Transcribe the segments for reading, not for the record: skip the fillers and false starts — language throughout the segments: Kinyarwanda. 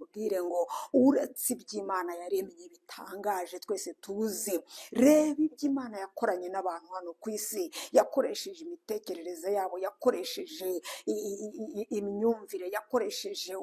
nkubwire ngo uretse iby'Imana yaremye bitangaje twese tuzi, reba iby'Imana yakoranye n'abantu hano ku isi, yakoresheje imitekerereze yabo, yakoresheje imyumvire, yakoresheje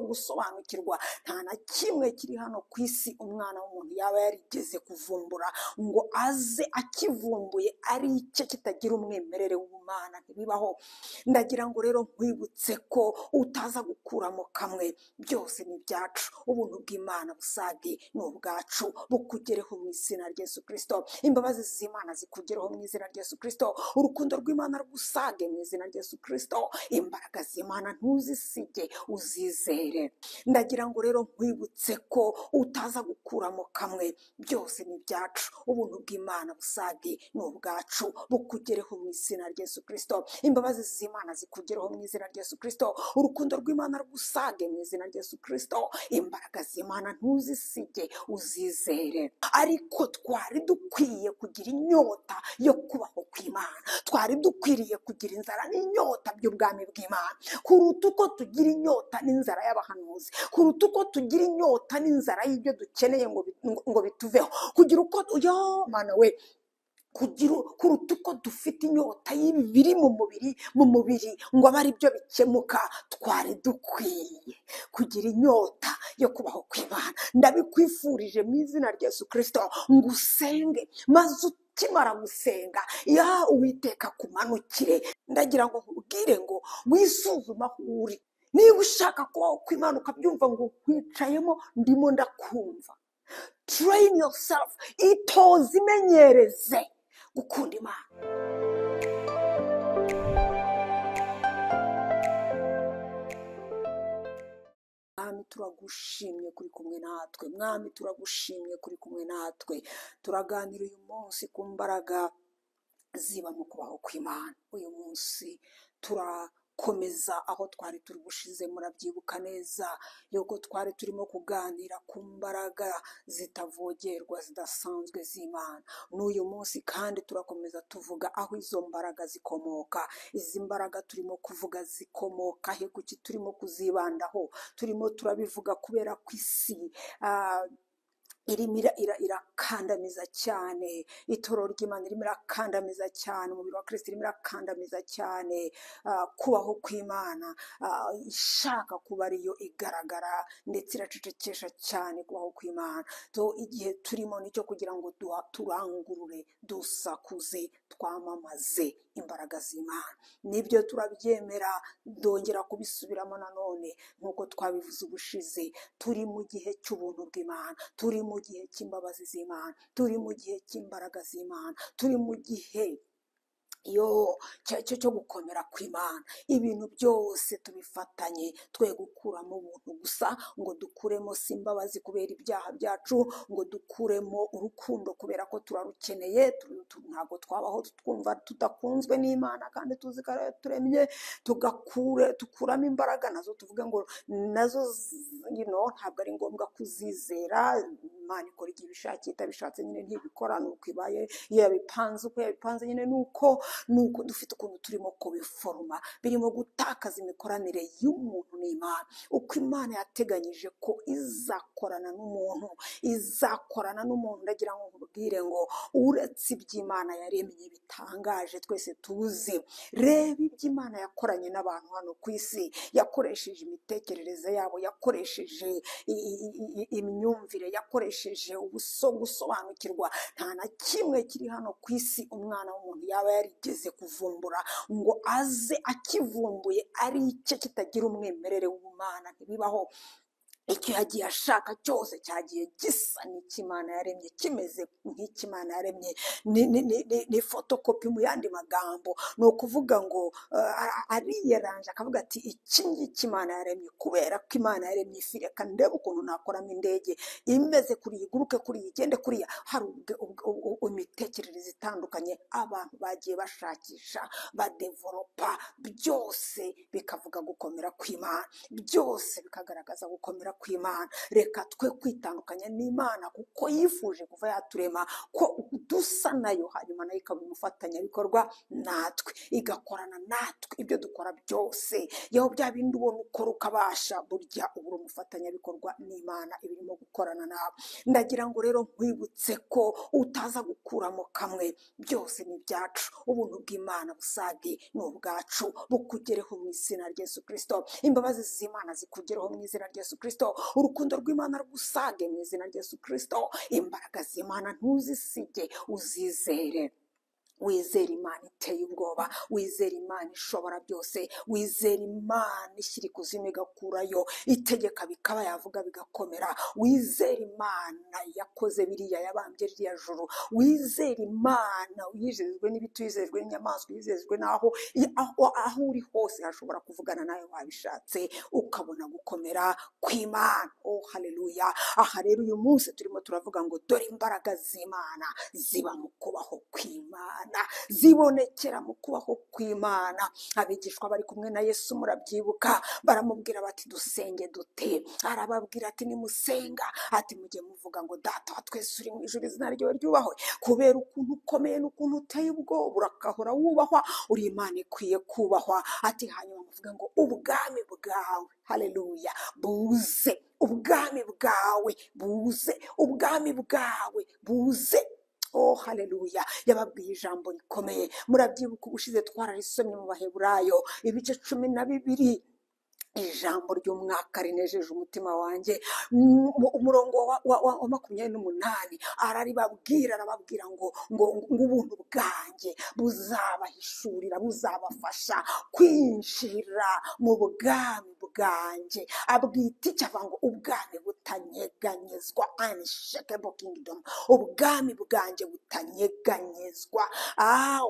gusobanukirwa. Nta na kimwe kiri hano ku isi umwana w'umuntu yaba yarigeze kuvumbura ngo aze akivumbuye ari icye kitagira umwimerere w'ubumana, ntibibaho. Ndagira ngo rero nkwibutse ko utaza gukuramo kamwe, byose ni ibyacu. Ubuntu bw'Imana busage ni ubwacu, bukugereho mu izina rya Yesu Kristo. Imbabazi z'Imana zikugereho mu izina rya Yesu Kristo. Urukundo rw'Imana rugusage mu izina rya Yesu Kristo. Imbaraga z'Imana ntuzisige, uzizere. Ndagira ngo rero nkwibutse ko utaza gukuramo kamwe, byose ni ibyacu. Ubuntu bw'Imana busage ni ubwacu, bukugereho mu izina rya Yesu Kristo. Imbabazi z'Imana zikugereho mu izina rya Yesu Kristo. Urukundo rw'Imana rugusage mu izina rya Yesu Kristo. Imbaraga z'Imana ntuzisige, uzizere. Ariko twari dukwiye kugira inyota yo kubaho kw'Imana, twari dukwiriye kugira inzara n'inyota by'ubwami bw'Imana, kuruta uko tugira inyota n'inzara y'abahanuzi, kuruta uko tugira inyota n'inzara y'ibyo dukeneye ngo bituveho, kugira uko yo Mana we, kuruta uko dufite inyota y'ibi biri mu mubiri ngo abe ari byo bikemuka. Twari dukwiye kugira inyota yo kubaho kw'Imana. Ndabikwifurije mu izina rya Yesu Kristo, ngo usenge, maze ukimara gusenga ya Uwiteka kumanukire. Ndagira ngo nkubwire ngo wisuzume aho uri. Niba ushaka kubaho kw'Imana ukabyumva ngo nkwicayemo, ndimo ndakumva. Train yourself, itoze, imenyereze gukunda Imana. Mwami turagushimye kuri kumwe natwe, Mwami turagushimye kuri kumwe natwe. Turaganira uyu munsi ku mbaraga ziba mu kubaho kw'Imana. Uyu munsi turakomeza aho twari turi bushize, murabyibuka neza yuko twari turimo kuganira ku mbaraga zitavogerwa zidasanzwe z'Imana. N'uyu munsi kandi turakomeza tuvuga aho izo mbaraga zikomoka. Izi mbaraga turimo kuvuga zikomoka he? Kuki turimo kuzibandaho? Turimo turabivuga kubera ko isi irimo irakandamiza cyane itorero ry'Imana, irimo irakandamiza cyane umubiri wa Kristo, irimo irakandamiza cyane kubaho kw'Imana, ishaka kuba ariyo igaragara, ndetse iracecekesha cyane kubaho kw'Imana. Igihe turimo nicyo kugira ngo turangurure, dusakuze, twamamaze imbaraga z'Imana. Nibyo turabyemera, ndongera kubisubiramo nanone nk'uko twabivuze ubushize. Turi mu gihe cy'ubuntu bw'Imana, turi mu gihe cy'imbabazi z'Imana, turi mu gihe cy'imbaraga z'Imana, turi mu gihe cyo gukomera kw'Imana. Ibintu byose tubifatanye, twe gukuramo ubuntu gusa ngo dukuremo si imbabazi kubera ibyaha byacu, ngo dukuremo urukundo kubera ko turarukeneye. Ntabwo twabaho twumva tudakunzwe n'Imana kandi tuzi ko turemye, tukuramo imbaraga nazo tuvuge ngo nazo ntabwo ari ngombwa kuzizera. Imana ikora igihe ibishakiye, itabishatse nyine ntibikora, nuko ibaye iyo yabipanze uko yabipanze nyine nuko dufite ukuntu turimo kubiforoma, birimo gutakaza imikoranire y'umuntu n'Imana. Uko Imana yateganyije ko izakorana n'umuntu, izakorana n'umuntu. Ndagira ngo nkubwire ngo uretse iby'Imana yaremye bitangaje twese tuzi, reba iby'Imana yakoranye n'abantu hano ku isi, yakoresheje imitekerereze yabo, yakoresheje imyumvire, yakoresheje gusobanukirwa. Nta na kimwe kiri hano ku isi umwana w'umuntu yaba yarigeze kuvumbura ngo aze akivumbuye ari icye kitagira umwimerere w'ubumana, ntibibaho. Icyo yagiye ashaka cyose cyagiye gisa n'ikimana yaremye, kimeze nk'ikimana yaremye, ni fotokopi mu yandi magambo. Ni ukuvuga ngo ariyeranje akavuga ati iki ngiki Imana yaremye, kubera ko Imana yaremye ifi, reka ndebe ukuntu nakoramo indege imeze kuriya, iguruke kuriya, igende kuriya. Hari imitekerereze itandukanye abantu bagiye bashakisha, badevoropa, byose bikavuga gukomera kw'Imana, byose bikagaragaza gukomera kw'Imana. Reka twe kwitandukanya n'Imana, kuko yifuje kuva yaturema ko dusa nayo, hanyuma nayo ikaba umufatanyabikorwa natwe, igakorana natwe ibyo dukora byose. Yewe bya bindi ubona ukora ukabasha, burya uba uri umufatanyabikorwa n'Imana ibirimo gukorana nawe. Ndagira ngo rero nkwibutse ko utaza gukuramo kamwe, byose ni ibyacu. Ubuntu bw'Imana busage ni ubwacu, bukugereho mu izina rya Yesu Kristo. Imbabazi z'Imana zikugereho mu izina rya Yesu Kristo. Urukundo rw'Imana rugusage mu izina rya Yesu Kristo. Imbaraga z'Imana ntuzisige, uzizere. Wizere Imana iteye ubwoba, wizere Imana ishobora byose, wizere Imana ishyira ikuzimu igakurayo, itegeka bikaba, yavuga bigakomera. Wizere Imana yakoze biriya, yabambye ririya juru. Wizere Imana uyizejwe n'ibiti, uyizejwe n'inyamaswa, uyizejwe n'aho aho uri hose hashobora kuvugana nawe wabishatse, ukabona gukomera kw'Imana. Oh haleluya! Aha rero uyu munsi turimo turavuga ngo dore imbaraga z'Imana ziba mu kubaho kw'Imana, zibonekera mu kubaho kw'Imana. Abigishwa bari kumwe na Yesu murabyibuka, baramubwira bati dusenge dute? Arababwira ati nimusenga, ati mujye muvuga ngo Data wa twese uri mu ijuru, izina ryawe ryubahwe. Kubera ukuntu ukomeye n'ukuntu uteye ubwoba, urakahora wubahwa, uri Imana ikwiye kubahwa. Ati hanyuma muvuge ngo ubwami bwawe, haleluya, buze, ubwami bwawe buze, ubwami bwawe buze. Oh haleluya! Yababwiye ijambo rikomeye. Murabyibuka ubushize twararisomye mu Baheburayo ibice 12. Ijambo ry'umwaka rinejeje umutima wanjye. Umurongo wa 28 araribabwira, arababwira ngo ngo ubuntu bwanjye buzabahishurira, buzabafasha kwinjira mu bwami bwanjye. Abwita icyo avuga ngo ubwami butanyeganyezwa, unshakable kingdom, ubwami bwanjye butanyeganyezwa.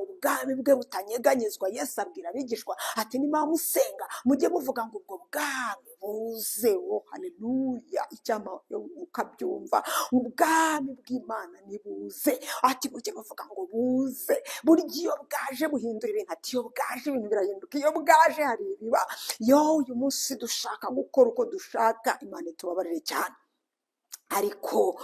Ubwami bwe butanyeganyezwa. Yesu abwira abigishwa ati niba musenga mujye muvuga ngo ubwo bwami buze. Oh haleluya! Icyama ukabyumva, ubwami bw'Imana nibuze. Ati mujye muvuga ngo buze. Burya iyo bwaje buhindura ibintu. Ati iyo bwaje ibintu birahinduka, iyo bwaje hari ibiba. Yo uyu munsi dushaka gukora uko dushaka, Imana itubabarire cyane. Ariko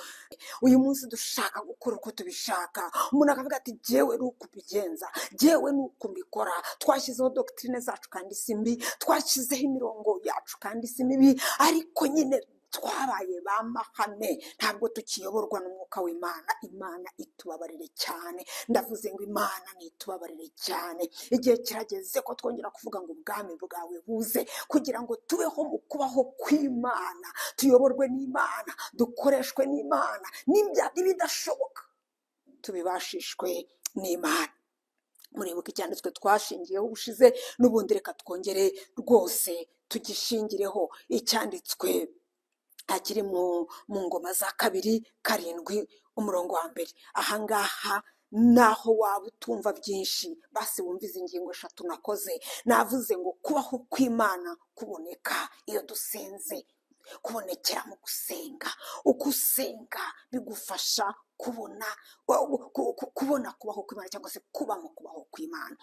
uyu munsi dushaka gukora uko tubishaka, umuntu akavuga ati jyewe ni uko mbigenza, jyewe ni uko mbikora. Twashyizeho doctrine zacu kandi si mbi, twashyizeho imirongo yacu kandi si mibi, ariko nyine twabaye ba mahame, ntabwo tukiyoborwa n'umwuka w'Imana. Imana itubabarire cyane. Ndavuze ngo Imana nitubabarire cyane. Igihe kirageze ko twongera kuvuga ngo ubwami bwawe buze, kugira ngo tubeho mu kubaho kw'Imana, tuyoborwe n'Imana, dukoreshwe n'Imana, n'ibidashoboka tubibashishwe n'Imana. Muribuka icyanditswe twashingiyeho ubushize, n'ubundi reka twongere rwose tugishingireho. Icyanditswe akiri mu Ngoma za 2 7 umurongo wa 1. Ahangaha naho waba utumva byinshi, basi wumva izi ngingo 3 nakoze. Navuze ngo kubaho kw'Imana kuboneka iyo dusenze, kubonekera mu gusenga. Uko usenga bigufasha kubona kubaho kw'Imana, cyangwa se kuba mu kubaho kw'Imana.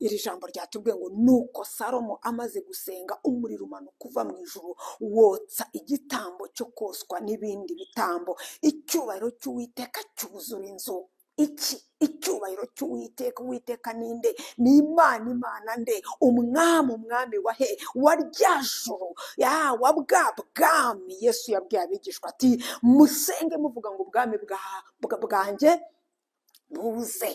Iri jambo ryatubwiye ngo nuko Salomo amaze gusenga, umuriro umanuka uva mu ijuru wotsa igitambo cyo koswa n'ibindi bitambo, icyubahiro cy'Uwiteka cyuzura inzu. Iki icyubahiro cy'Uwiteka, Uwiteka ninde? Ni Imana. Imana nde? Umwami, umwami wa he? Wa rya juru, ya wa bwa bwami. Yesu yabwiye abigishwa ati musenge muvuga ngo ubwami bwanjye buze.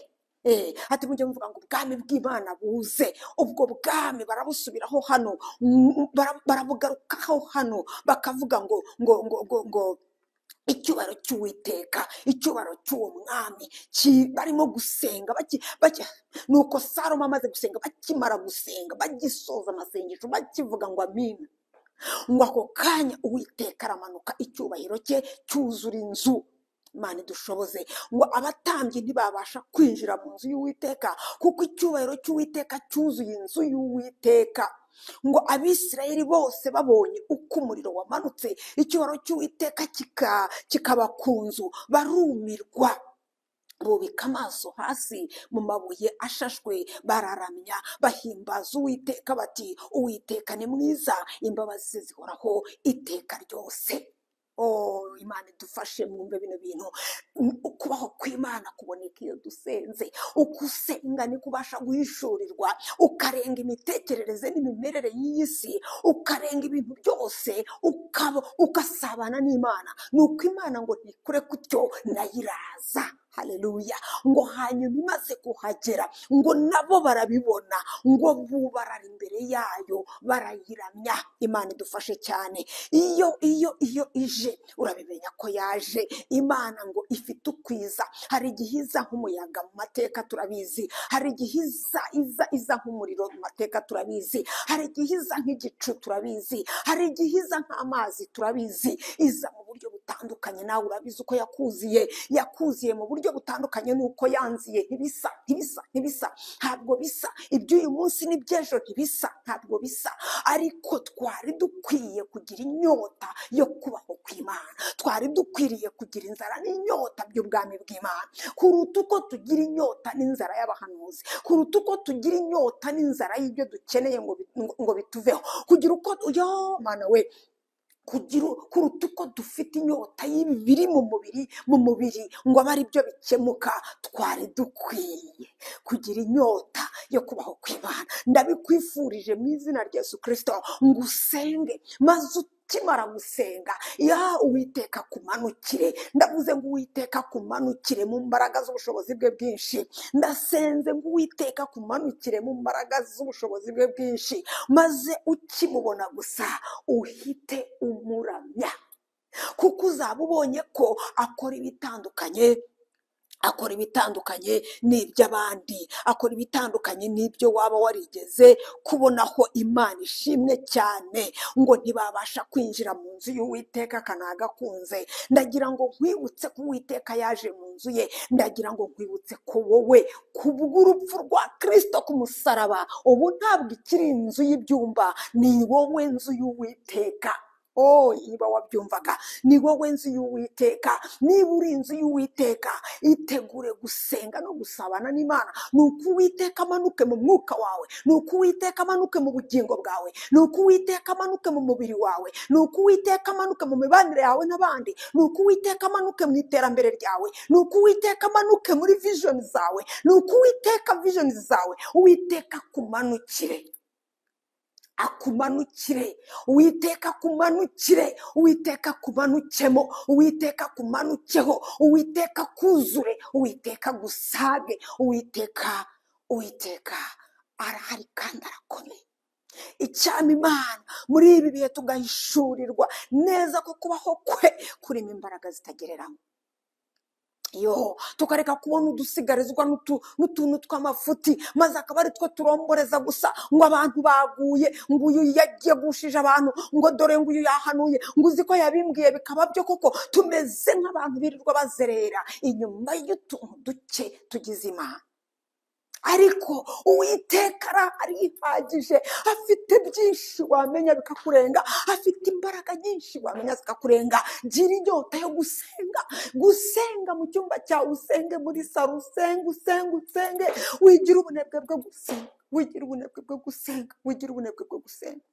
Ati mujye muvuga ngo ubwami bw'Imana buze. Ubwo bwami barabusubiraho hano, barabugarukaho hano, bakavuga ngo ngo ngo ngo ngo icyubahiro cy'Uwiteka, icyubahiro cy'uwo mwami. Barimo gusenga nuko Salomo amaze gusenga, bakimara gusenga, bagisoza amasengesho, bakivuga ngo amina, ngo ako kanya Uwiteka aramanuka, icyubahiro cye cyuzura inzu. Imana idushoboze ngo abatambyi ntibabasha kwinjira mu nzu y'Uwiteka, kuko icyubahiro cy'Uwiteka cyuzuye inzu y'Uwiteka. Ngo Abisirayeli bose babonye uko umuriro wamanutse, icyubahiro cy'Uwiteka kikaba ku nzu, barumirwa. Bubika amaso hasi mu mabuye ashashwe, bararamya, bahimbaza Uwiteka bati: Uwiteka ni mwiza, imbabazi ze zihoraho iteka ryose. Oh, Imana idufashe mwumve bino bintu. Ukubaho kw'Imana kuboneka iyo dusenze. Uko usenga niko ubasha guhishurirwa, ukarenga imitekerereze n'imimerere y'iyi si, ukarenga ibintu byose, ugasabana n'Imana. Ni uko Imana ngo ntikure kutyo, nayo iraza. Haleluya. Ngo hanyuma imaze kuhagera, ngo nabo barabibona, ngo bubarara imbere yayo, barayiramya. Imana idufashe cyane. Iyo iyo iyo ije urabimenya ko yaje. Imana ngo ifite ukwiza. Hari igihe iza nk'umuyaga mu mateka turabizi, hari igihe iza iza iza nk'umuriro mu mateka turabizi, hari igihe iza nk'igicu turabizi, hari igihe iza nk'amazi turabizi. Iza mu buryo butandukanye, nawe urabizi uko yakuziye. Yakuziye mu buryo butandukanye n'uko yanziye. Ntibisa, ntibisa, ntibisa, ntabwo bisa. Iby'uyu munsi n'iby'ejo ntibisa, ntabwo bisa. Ariko twari dukwiye kugira inyota yo kubaho kw'Imana, twari dukwiriye kugira inzara n'inyota by'ubwami bw'Imana, kuruta uko tugira inyota n'inzara y'abahanuzi, kuruta uko tugira inyota n'inzara y'ibyo dukeneye ngo bituveho, kugira uko yo Mana we, kugira kuruta uko dufite inyota y'ibi biri mu mubiri ngo abe ari byo bikemuka. Twari dukwiye kugira inyota yo kubaho kw'Imana. Ndabikwifurije mu izina rya Yesu Kristo, ngo usenge, maze ukimara gusenga, ya Uwiteka kumanukire. Ndavuze ngo Uwiteka kumanukire mu mbaraga z'ubushobozi bwe bwinshi. Ndasenze ngo Uwiteka kumanukire mu mbaraga z'ubushobozi bwe bwinshi, maze ukimubona gusa uhite umuramya, kuko uzaba ubonye ko akora ibitandukanye, akora ibitandukanye n'iby'abandi, akora ibitandukanye n'ibyo waba warigeze kubonaho. Imana ishimwe cyane. Ngo ntibabasha kwinjira mu nzu y'Uwiteka kanagakunze. Ndagira ngo nkwibutse ko Uwiteka yaje mu nzu ye. Ndagira ngo nkwibutse ko wowe kubw'urupfu rwa Kristo ku musaraba, ubu ntabwo ikiri inzu y'ibyumba, ni wowe nzu y'Uwiteka. Oh, niba wabyumvaga, ni wowe nzu y'Uwiteka. Niba uri inzu y'Uwiteka, itegure gusenga no gusabana n'Imana. Ni uko Uwiteka amanuke mu mwuka wawe, ni uko Uwiteka amanuke mu bugingo bwawe, ni uko Uwiteka amanuke mu mubiri wawe, ni uko Uwiteka amanuke mu mibanire yawe n'abandi, ni uko Uwiteka amanuke mu iterambere ryawe, ni uko Uwiteka amanuke muri vision zawe, ni uko Uwiteka vision zawe, Uwiteka akumanukire, akumanukire, Uwiteka akumanukire, Uwiteka akumanukemo, Uwiteka akumanukeho, Uwiteka akuzure, Uwiteka agusage, Uwiteka, Uwiteka arahari kandi arakomeye. Icyama Imana muri ibi bihe tugahishurirwa neza ko kubaho kwe kurimo imbaraga zitagereranywa. Yo, tukareka kubona udusigarizwa n'utuntu tw'amafuti, maze akaba ari two turomboreza gusa, ngo abantu baguye, ngo uyu yagushije abantu, ngo dore ngo uyu yahanuye, ngo uzi ko yabimbwiye bikaba byo koko. Tumeze nk'abantu birirwa bazerera inyuma y'utuntu duke tugize Imana. Ariko Uwiteka arihagije, afite byinshi wamenya bikakurenga, afite imbaraga nyinshi wamenya zikakurenga. Gira inyota yo gusenga, gusenga mu cyumba cyawe, usenge muri saro, usenge, usenge, usenge, wigira ubunebwe bwo gusenga, wigira ubunebwe bwo gusenga, wigira ubunebwe bwo gusenga.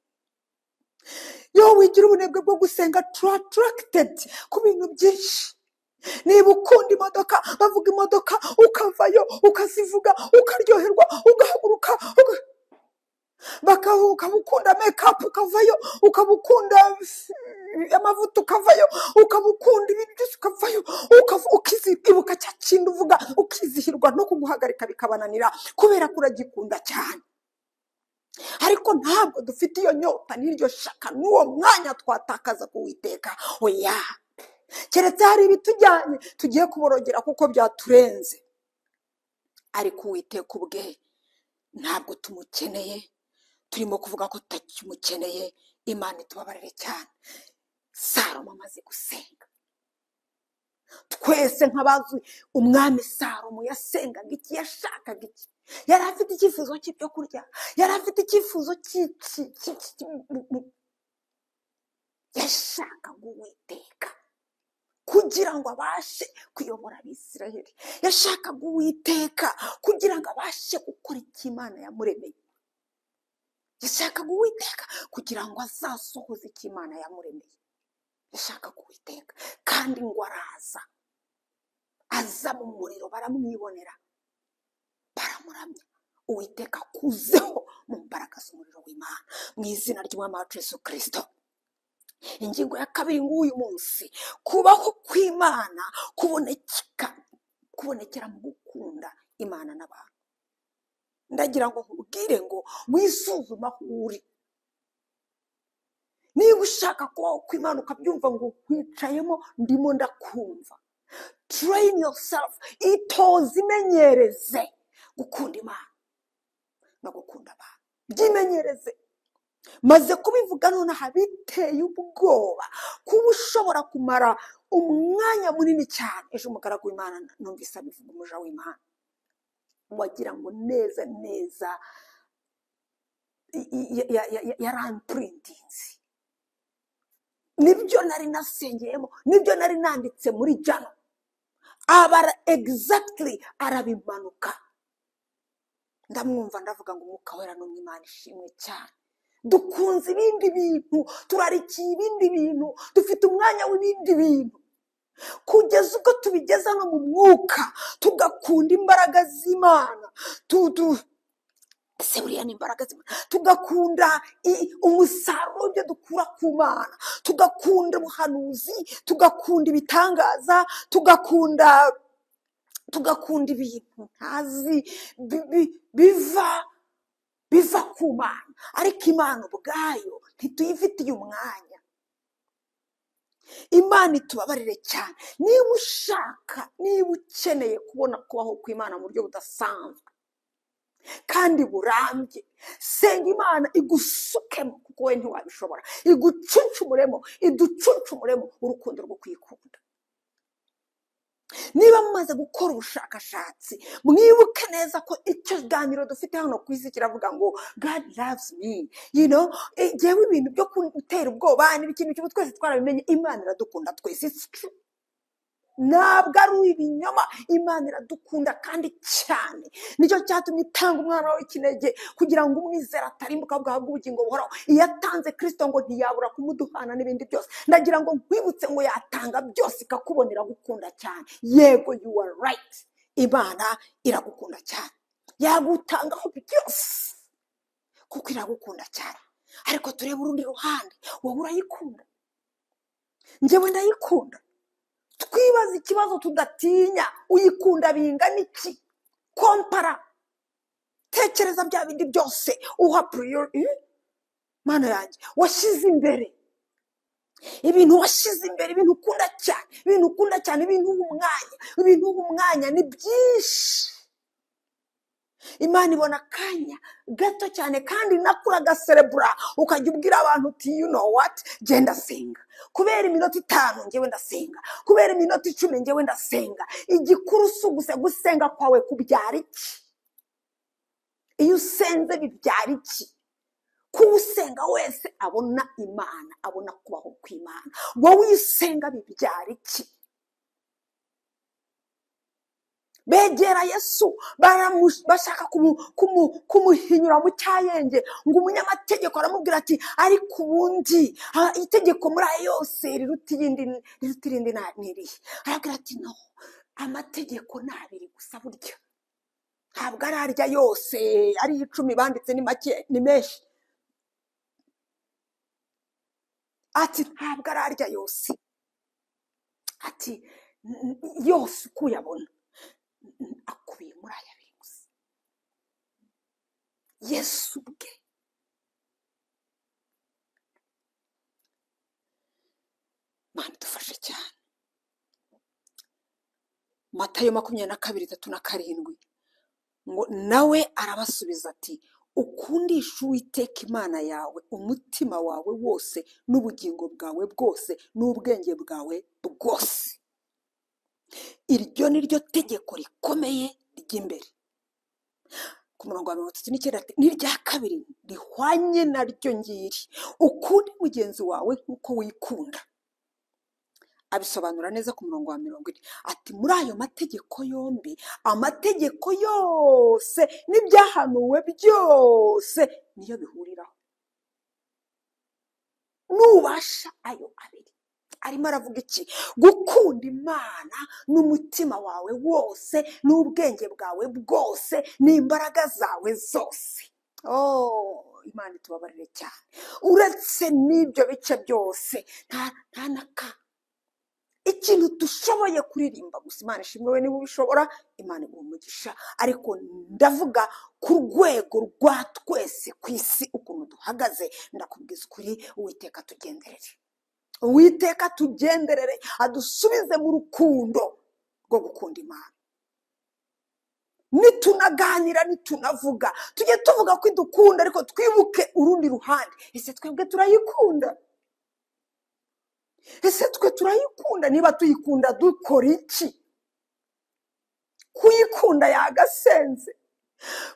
Yo, wigira ubunebwe bwo gusenga, attracted ku bintu byinshi. Niba ukunda imodoka, bavuga imodoka, ukavayo, ukazivuga, ukaryoherwa, ugahaguruka, ukaba ukunda make-up, ukavayo, ukaba ukunda amavuta, ukavayo, ukaba ukunda ibintu byose, ukavayo, ukizibuka cya kintu uvuga, ukizihirwa no kuguhagarika bikabananira, kubera ko uragikunda cyane. Ariko ntabwo dufite iyo nyota n'iryo shaka n'uwo mwanya twatakaza kuwiteka. Oya, keretse hari ibitujyanye tugiye kuborogera kuko byaturenze. Ariko Uwiteka ubwe ntabwo tumukeneye, turimo kuvuga ko tutakimukeneye. Imana itubabarire cyane. Salomo amaze gusenga, twese nk'abazi umwami Salomo yasengaga iki, yashakaga iki? Yari afite icyifuzo cy'ibyo kurya, yari afite icyifuzo yashakaga Uwiteka. kugira ngo abashe kuyobora Abisirayeli. Yashakaga Uwiteka kugira ngo abashe gukora icyo Imana yamuremeye. Yashakaga Uwiteka kugira ngo azasohoze icyo Imana yamuremeye. Yashakaga Uwiteka kandi ngo araza, aza mu muriro, baramwibonera, baramuramya. Uwiteka akuzeho mu mbaraga z'umuriro w'Imana, mu izina ry'Umwami wacu Yesu Kristo. Ingingo ya kabiri ng'uyu munsi, kubaho kw'Imana kubonekera mu gukunda Imana n'abantu. Ndagira ngo nkubwire ngo wisuzume aho uri. Niba ushaka kubaho kw'Imana ukabyumva ngo nkwicayemo, ndimo ndakumva. Train yourself, itoze, imenyereze gukunda Imana no gukunda abantu. Byimenyereze. Maze kubivuga nonaha biteye ubwoba kuba ushobora kumara umwanya munini cyane. Ejo umugaragu w'Imana numvise abivuga, umuja w'Imana, wagira ngo neza neza yarampurintinze. Nibyo nari nasengeyemo, nibyo nari nanditse muri jano, abara exactly arabimanuka. Ndamwumva ndavuga ngo Umwuka Wera ni Imana ishimwe cyane. Dukunze ibindi bintu, turarikiye ibindi bintu, dufite umwanya w'ibindi bintu, kugeza ubwo tubigeza no mu mwuka, tugakunda imbaraga z'Imana, ese buriya ni imbaraga z'Imana, tugakunda umusaruro w'ibyo dukura ku Mana, tugakunda ubuhanuzi, tugakunda ibitangaza, tugakunda ibintu ntazi biva ku Mana, ariko Imana ubwayo ntituyifitiye umwanya. Imana itubabarire cyane. Niba ushaka, niba ukeneye kubona kubaho kw'Imana mu buryo budasanzwe kandi burambye, senga Imana igusukemo, kuko wowe ntiwabishobora, igucuncumuremo, iducuncumuremo urukundo rwo kwikunda. Niba mumaze gukora ubushakashatsi, mwibuke neza ko icyo kiganiro dufite hano ku isi kiravuga ngo God loves me. You know, jewe ibintu byo gutera ubwoba n'ikintu cy'ubu twese twarabimenye, Imana iradukunda twese. It's true. Ntabwo ari ibinyoma, Imana iradukunda kandi cyane. Nicyo cyatumye itanga umwana wawe w'ikinege kugira ngo umwizere atarimbuka ahubwo ahabwe ubugingo buhoraho. Iyo atanze Kristo ngo ntiyabura kumuduhana n'ibindi byose. Ndagira ngo nkwibutse ngo yatanga byose ikakubonera gukunda cyane. Yego, you are right. Imana iragukunda cyane, yagutangaho byose kuko iragukunda cyane. Ariko turebe urundi ruhande, wowe urayikunda, njyewe ndayikunda. Twibaza ikibazo tudatinya, uyikunda bingana iki? Kompara, tekereza bya bindi byose uha priority. Mana yanjye, washyize imbere ibintu, washyize imbere ibintu ukunda cyane, ibintu ukunda cyane, ibintu uha umwanya, ibintu uha umwanya ni byinshi. Imana ibona akanya gato cyane kandi nakura agaserebura, ukajya ubwira abantu uti you know what, genda senga kubera iminota 5, njyewe ndasenga kubera iminota 10, njyewe ndasenga. Igikuru si ugusa gusenga kwawe kubyara iki? Iyo usenze bibyara iki? Kuba usenga wese abona Imana, abona kubaho kw'Imana. Wowe iyo usenga bibyara iki? Begera Yesu bashaka kumuhinyura mu cyayenge, ngo umunyamategeko aramubwira ati ariko ubundi itegeko muri ayo yose riruta irindi, riruta irindi ni irihe? Arabwira ati no, amategeko ni abiri gusa, burya ntabwo ari arya yose, ari 10 banditse ni make, ni menshi. Ati ntabwo ari arya yose, ati yose uko uyabona akubiye muri aya abiri gusa. Yesu ubwe Mana idufashe cyane. Matayo 22:37 ngo nawe arabasubiza ati ukundisha Uwiteka Imana yawe umutima wawe wose n'ubugingo bwawe bwose n'ubwenge bwawe bwose. Iryo ni ryo tegeko rikomeye ry'imbere. Ku murongo wa 39 ati n'irya kabiri rihwanye naryo ngiri, ukunde mugenzi wawe nk'uko wikunda. Abisobanura neza ku murongo wa 40, ati muri ayo mategeko yombi, amategeko yose n'ibyahanuwe byose niyo bihuriraho. Nubasha ayo abiri. Arimo aravuga iki? Gukunda Imana n'umutima wawe wose, n'ubwenge bwawe bwose, n'imbaraga zawe zose. Oh, Imana itubabarire cyane. Uretse n'ibyo bice byose, nta naka ikintu dushoboye kuririmba gusa. Imana ishimwe we niba ubishobora, Imana iguha umugisha. Ariko ndavuga ku rwego rwa twese ku isi ukuntu duhagaze, ndakubwiza ukuri, Uwiteka tugenderere, Uwiteka tugenderere, adusubize mu rukundo rwo gukunda Imana. Nitunaganira, nitunavuga, tujye tuvuga ko idukunda, ariko twibuke urundi ruhande. Ese twebwe turayikunda? Ese twe turayikunda? Niba tuyikunda dukora iki? Kuyikunda yagasenze,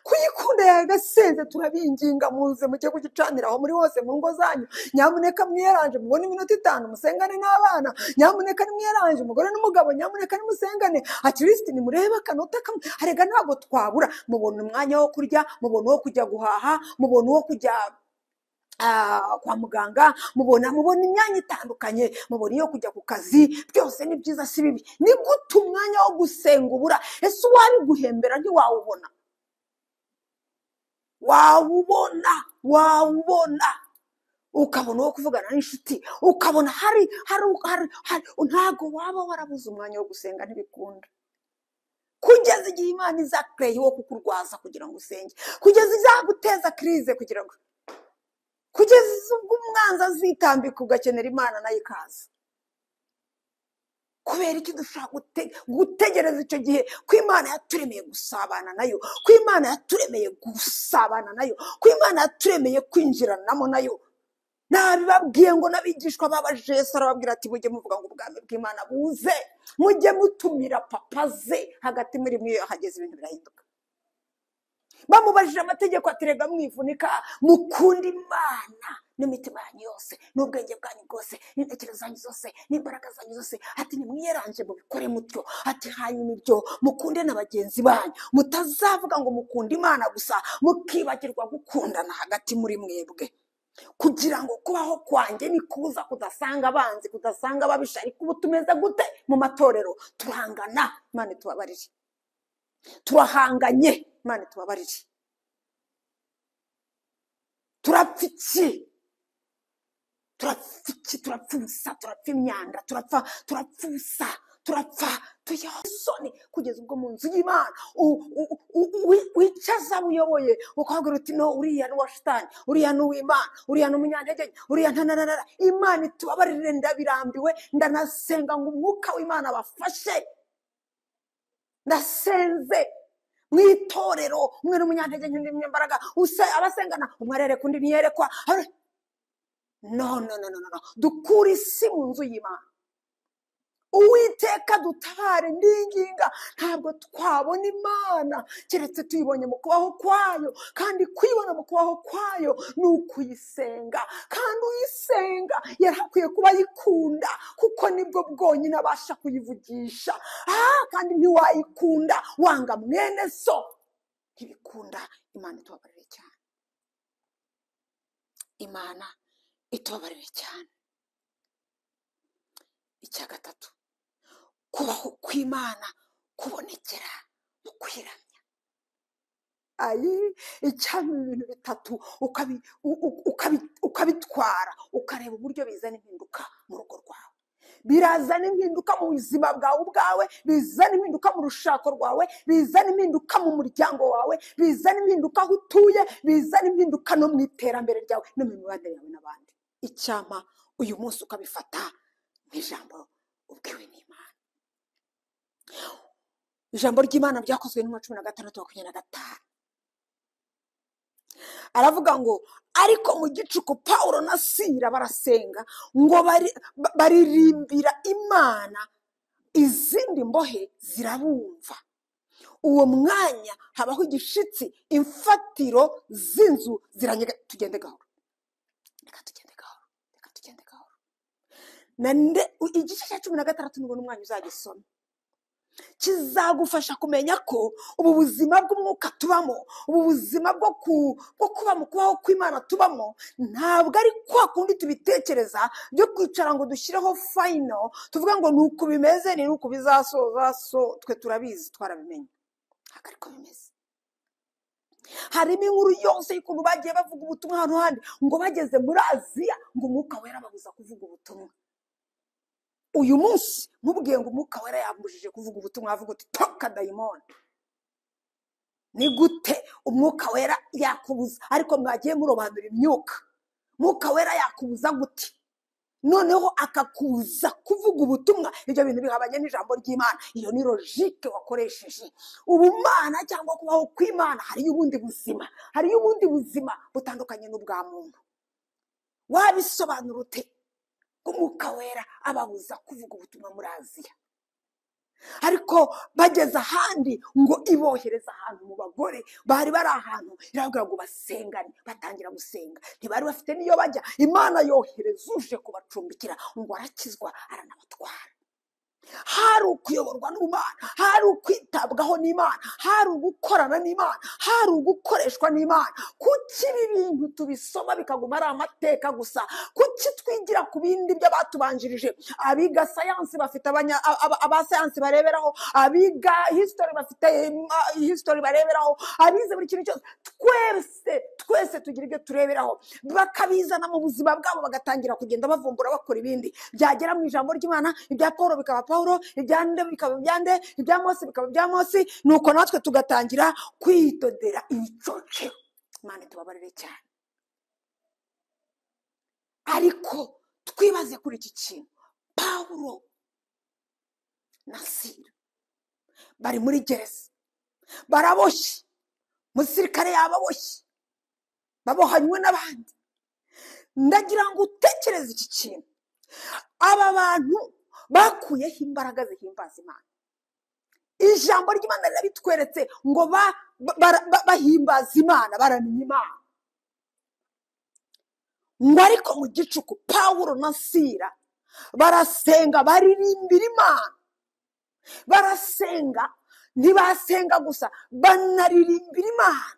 kuyikunda yagasenze. Turabinginga muze mujye kugicanira aho muri hose mu ngo zanyu. Nyamuneka mwiyeranje, mubone iminota 5 musengane n'abana. Nyamuneka nimwiyeranje, umugore n'umugabo, nyamuneka nimusengane. At least nimurebe akanota kamwe. Arega ntabwo twabura. Mubona umwanya wo kurya, mubona uwo kujya guhaha, mubona uwo kujya kwa muganga, mubona imyanya itandukanye, mubona iyo kujya ku kazi. Byose ni byiza, si bibi. Ni gute umwanya wo gusenga ubura? Ese uwabiguhembera ntiwawubona? Wawubona, ukabona uwo kuvugana n'inshuti, ukabona hari ntago waba warabuze umwanya wo gusenga, ntibikunda. Kugeza igihe Imana izakreye wo kukurwaza kugira ngo usenge, kugeza izaguteza krize kugira ngo, kugeza ubwo umwanzi azitambika ugakenera Imana nayo ikaza. Kubera iki dushobora gutegereza icyo gihe? Ko Imana yaturemeye gusabana nayo, ko Imana yaturemeye gusabana nayo, ko Imana yaturemeye kwinjiranamo nayo. Nabibabwiye ngo n'abigishwa babajije Yesu arababwira ati mujye muvuga ngo ubwami bw'Imana buze, mujye mutumira papa ze hagati muri mwe. Hageze ibintu birahinduka. Bamubajije amategeko ati rega mwivunika, mukunda Imana n'imitima yanyu yose, n'ubwenge bwanyu bwose, n'intekerezo zanyu zose, n'imbaraga zanyu zose. Ati nimwiyeranje mubikore mutyo. Ati hanyuma ibyo mukunde na bagenzi banyu, mutazavuga ngo mukunda Imana gusa mukibagirwa gukundana hagati muri mwebwe. Kugira ngo kubaho kwanjye nikuza kudasanga abanzi, kudasanga ababisha. Ariko ubu tumeze gute mu matorero? Turahangana, Imana itubabarire. Turahanganye, Imana itubabarire. Turapfa iki? Turapfa iki? Turapfa ubusa, turapfa imyanda, turapfa ubusa, turapfa tujyaho isoni. Kugeza ubwo mu nzu y'Imana wicaza uyoboye ukabwira uti no, uriya ni uwa shitani, uriya ni uw'Imana, uriya ni umunyantege nke, uriya ntananara. Imana itubabarire, ndabirambiwe, ndanasenga ngo umwuka w'Imana abafashe. Ndasenze mu itorero, umwe ni umunyantege nke, undi ni umunyambaraga, abasengana umwe arereka undi ntiyerekwa. No, no, no, no, no. Dukure isi mu nzu y'Imana. Uwiteka dutabare, ndinginga. Ntabwo twabona Imana keretse tuyibonye mu kubaho kwayo, kandi kuyibona mu kubaho kwayo ni ukuyisenga, kandi uyisenga yari akwiye kuba ayikunda, kuko nibwo bwonyine abasha kuyivugisha. Kandi ntiwayikunda wanga mwene so, ntibikunda. Imana itubabarire cyane, Imana itubabarire cyane. Icya gatatu, kubaho kw'Imana kubonekera mu kwiramya. Ayi, icyaba ibintu bitatu ukabitwara, ukareba uburyo bizana impinduka mu rugo rwawe, birazana impinduka mu buzima bwawe ubwawe, bizana impinduka mu rushako rwawe, bizana impinduka mu muryango wawe, bizana impinduka aho utuye, bizana impinduka no mu iterambere ryawe no mu mibanire yawe n'abandi. Icyampa uyu munsi ukabifata nk'ijambo ubwiwe n'Imana. Ijambo ry'Imana ryakozwe n'intumwa 16:25. Aravuga ngo ariko mu gicuku Pawulo na Sila barasenga ngo baririmbira Imana, izindi mbohe zirabumva. Uwo mwanya habaho igishitsi, imfatiro z'inzu ziranyega. Tugende gahoro, reka tugende gahoro, reka tugende gahoro. Igice cya 16 nubona umwanya uzagisoma, kizagufasha kumenya ko ubu buzima bw'umwuka tubamo, ubu buzima bwo kuba mu kubaho kw'Imana tubamo, ntabwo ari kwa kundi tubitekereza byo kwicara ngo dushyireho final tuvuga ngo ni uku bimeze, ni uku bizasoza, so twe turabizi twarabimenye. Ntabwo ariko bimeze. Harimo inkuru yose y'ukuntu bagiye bavuga ubutumwa ahantu handi, ngo bageze muri Aziya ngo umwuka wera babuza kuvuga ubutumwa. Uyu munsi nkubwiye ngo umwuka wera yambujije kuvuga ubutumwa, avuga uti toka dayimoni. Ni gute umwuka wera yakubuza? Ariko mwagiye murobanura imyuka. Umwuka wera yakubuza gute? Noneho akakubuza kuvuga ubutumwa. Ibyo bintu bihabanye n'ijambo ry'Imana. Iyo ni logique wakoresheje. Ubumana cyangwa kubaho kw'Imana, hariyo ubundi buzima, hariyo ubundi buzima butandukanye n'ubwa muntu. Wabisobanura ute? Umwuka wera ababuza kuvuga ubutumwa muri Aziya, ariko bageze ahandi ngo ibohereza ahantu mu bagore bari bari ahantu, irababwira ngo basengane. Batangira gusenga, ntibari bafite n'iyo bajya. Imana yohereza uje kubacumbikira, ngo arakizwa aranabatwara. Hari ukuyoborwa n'Imana, hari ukwitabwaho n'Imana, hari ugukorana n'Imana, hari ugukoreshwa n'Imana. Kuki ibi bintu tubisoma bikaguma ari amateka gusa? Kuki twigira ku bindi by'abatubanjirije? Abiga sayansi bafite abasayansi bareberaho, abiga history bafite history bareberaho, abize buri kintu cyose. Twese tugira ibyo tureberaho, bakabizana mu buzima bwabo, bagatangira kugenda bavumbura bakora ibindi. Byagera mu ijambo ry'Imana, ibya Paulo bikaba Paulo, ibyande bikaba ibyande, ibya Mose bikaba ibya Mose, nuko natwe tugatangira kwitodera ibicocero. Imana tubabarire cyane. Ariko twibaze kuri iki kintu, Paulo na Sila bari muri gereza, baraboshye, umusirikare yababoshye, babohanywe n'abandi. Ndagira ngo utekereze iki kintu, aba bantu bakuyeho imbaraga zihimbaza Imana. Ijambo ry'Imana rirabitweretse ngo bahimbaza Imana, baramenya Imana. Ngo ariko mu gicuku Pawulo na Sila barasenga, baririmbira Imana, barasenga, ntibasenga gusa, banaririmbira Imana.